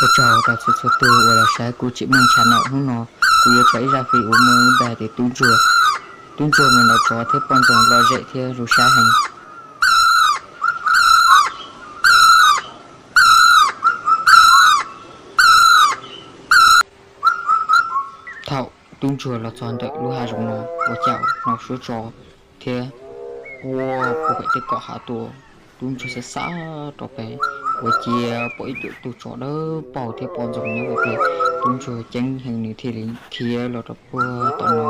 Ua tsaug rau txhua txhua tus uas los saib kuv tsev neeg channel hnub no. Kuv yuav tso ib zaj fim uas muaj lub npe hais tias tub ntsuag. Tub ntsuag mus ntaus tsov thiab poj ntxoog lom zem thiab zoo saib heev. Thaum tub ntsuag los txog ntawm lub hav zoov no, ua cas hnov suab tsov thiab quaj puag pem tej kom hav tuaj. Tub ntsuag xav xav rau pem, ua ciav pom ib tug tsov dawb paug thiab poj ntxoog nyob pem. Tub ntsuag ceeb heev, nws thiaj li khiav los rau puag tom no.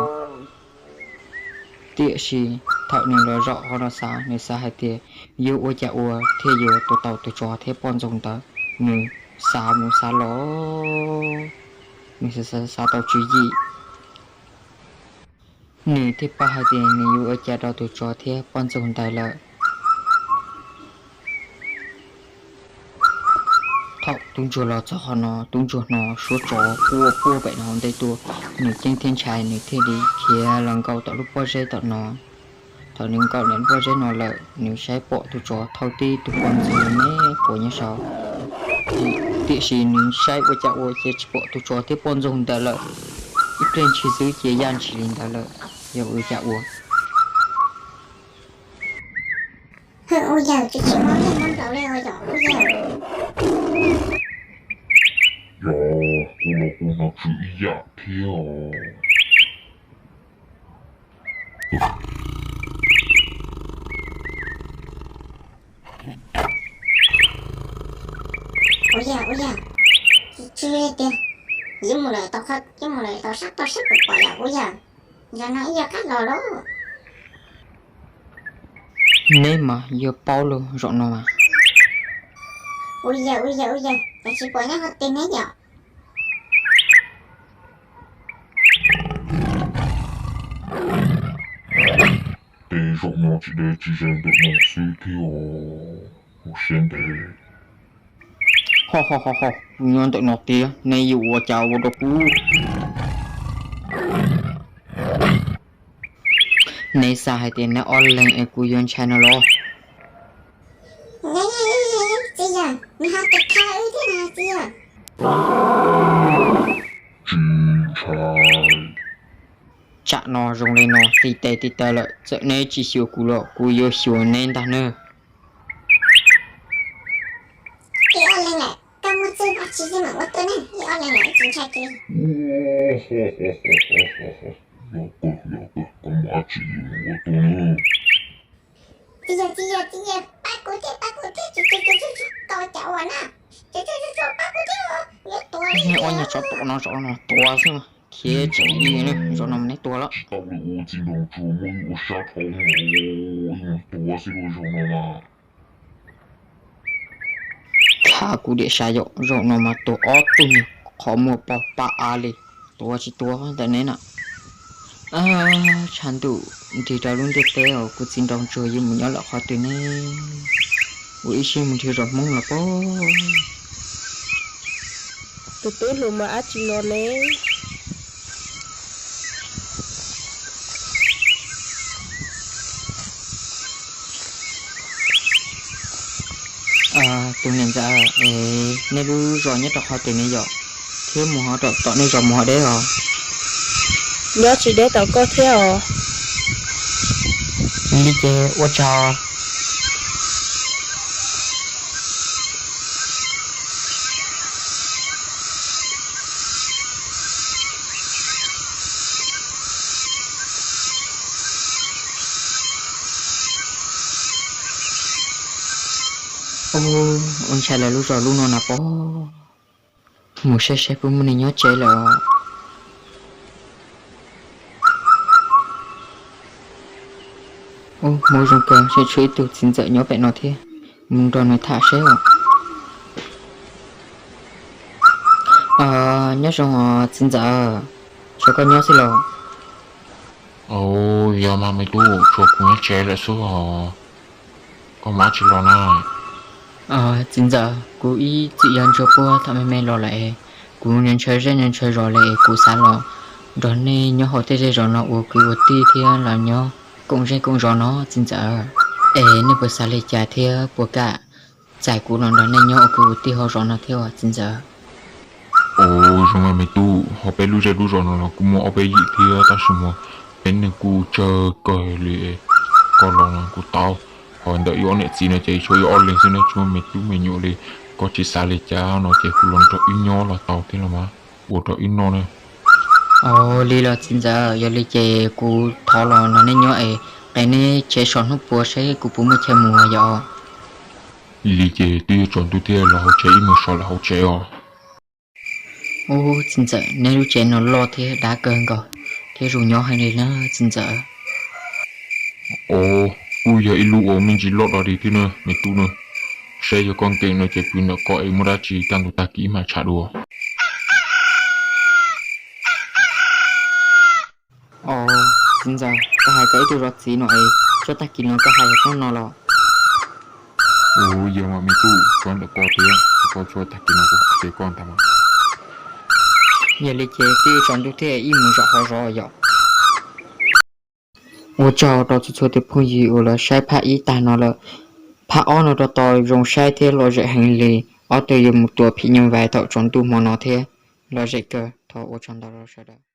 Tiam sis thaum nws los zaum hauv no xav, nws xav hais tias yuav ua cas ua thiaj yuav tua tau tus tsov thiab poj ntxoog ntawd. Nws xav mus xav los, nws xav xav tau tswv yim. Nws thiaj paub hais tias nws yuav ua cas rau tus tsov thiab poj ntxoog ntawd lawm. Thaum tub ntsuag los txog qhov no, tub ntsuag hnov suab tsov quaj puag pem no hauv ntej tuaj, nws ceeb thiab ntshai, nws thiaj li khiav los nkaum tom lub pob zeb tom no. Thaum nws nkaum ntawm lub pob zeb no lawm, nws saib pom tus tsov thauj tib tug poj ntxoog me quas nyob saud. Tiam sis nws saib ua cas ua ces tsis pom tus tsov thiab poj ntxoog ntawd lawm. Ib pliag ntshis xwb ces yaj ntshis li ntawd lawm. Yog ua cas ua? Hwm, ua yawg, tsis tsis mob niaj mob nraud li os yom, ua yawg. Yog, kuv los kuv hnov tsw ib yam thiab os. Ua yawg, ua yawg, tsis tsw li tiag. Yeej mus lawm tau, yeej mus lawm tau sab toj siab puas pom yom, ua yawg. Zaum no ib yawg qab los lauj. Neb mas yog paub lawm zaum no mas. Ua yawg, ua yawg, ua yawg, cas tsis pom nyob hauv tes neb yom? Tes zaum no tsis deb tsis ze ntawm no xwb thiab os, ua siab ntev. Ho ho ho ho, kuv nyob ntawm no tiag, neb yuav ua cas ua rau kuv? Neb xav hais tias neb ob leeg es kuv yuav ntshai no los? Txiv yawg, nws ho tes kha wb thiab na txiv yawg. Tsis ntshai. Tsam no zoo li no, tib tes tib taw lawm, txawm neb tsis xyuas kuv los kuv yuav xyuas neb ntag nawb. Ib ob leeg lawm, koj muaj txuj dab tsi yeej meem ua tuaj ne, ib ob leeg lawm tsis ntshai kiag. Yog kawg, yog kawg, koj muaj dab tsi yeej meem ua tuaj nawb. Txiv yawg, txiv yawg, txiv yawg, pab kuv thiab, pab kuv thiab, tsis tsis tsis tsis tsis tau cas ua na. Tsis tsis tsis tsis pab kuv thiab, yuav tuag li. Neb ob niag tsov tom no zaum no tuag xwb, khiav tsis li ne, zaum no mas neb tuag lawm. Tsis tau li ua txiv nraug tsuag muab ua sab dhau, ua tuag xwb ua zaum no mas. Thaum kuv diam sai yom, zaum no mas tuag ob tug niag qhov muag pog pab av li, tuag tsis tuag ntawm neb na. Tshav ntuj nrig rau lub ntiaj teb os, kuv txiv nraug ntsuag yuav mus nyob lawm qhov twg ne? Ua ib siab mus nrhiav zos Hmoob los pob. Tus tub hluas mas dab tsi los ne? Tus niam ntxawm, nej lub zos nyob rau qhov twg ne yom? Thiab mus ho tom nej zos mus ho deb os? Nyob tsis deb tom koj thiab os. Li ces ua tsaug. Ua ntshai lawv lub zos lub no na pob. Mus saib saib puas muaj neeg nyob tsev lawm. Ub, hmoov zoo kawg, ntshe tshuav ib tug txiv ntxawm nyob pem no thiab, mus nrog nws tham seb os. Nyob zoo os txiv ntxawm, tshuav koj nyob xwb los? Yog mas me tub, tshuav kuv nyob tsev lawm xwb os. Koj mus dab tsi los na? Txiv ntxawm, kuv ib txwm yog ntsuag puag thaum me me los lawm es kuv ntshaw zej ntshaw zos li es kuv xav los nrog nej nyob hauv tej zej zos no ua kwv ua tij thiab los nyob koom zej koom zos no txiv ntxawm. Es nej puas xav li cas thiab puas kam txais kuv los nrog nej nyob ua kwv ua tij hauv zos no thiab os txiv ntxawm? Zoo mas me tub, ho peb lub zej lub zos no los kuj muaj ob peb yim thiab tab sis mas peb neeg kuj tsawg kawg li. Koj los no kuv tau, ho ntawm wb ob niam txiv no ces tshuav wb ob leeg xwb ne, tsis muaj me tub me nyuam li. Koj tsis xav li cas no ces kuv los nrog wb nyob los tau thiab los mas, ua rau wb noj na. Ua li los txiv ntxawm, yog li ces kuv thov los nrog nej nyob es qiv neb tsev so hnub puav saib kuv puas muaj chaw mus yom. Li ces twb yuav tsaus ntuj thiab, los hauv tsev, wb mus so lawm hauv tsev os. Ub, txiv ntxawm, neb lub tsev no loj thiab dav kawg nkaus thiab zoo nyob heev li na txiv ntxawm. Os, kuj yog ib lub uas me ntsis loj dog dig thiab na me tub na. Saib yog koj nkees no ces pw ntawm ko es muaj dab tsi kaj ntug tag kis mam tsham dua. Os, txiv ntxawm, koj hais koj ib tug zov txiv no es txhua tag kis no koj hais yog koj no los? Ua li yog mas me tub, koj ntawm ko thiab, koj txhua tag kis no kuv qhia koj ntag mas. Yog li ces twb yuav tsaus ntuj thiab, wb mus zaum hauv zov yom. Ua tsaug rau txhua txhua tus phooj ywg uas los saib phab ib tag no lawm. Phab ob no rau tau zoo saib thiab lom zem heev li. Ob tug yuav mus tua phim nyuj vais thaum tsaus ntuj hmo no thiab, lom zem kawg. Thov ua tsaug ntau rau sawv daws.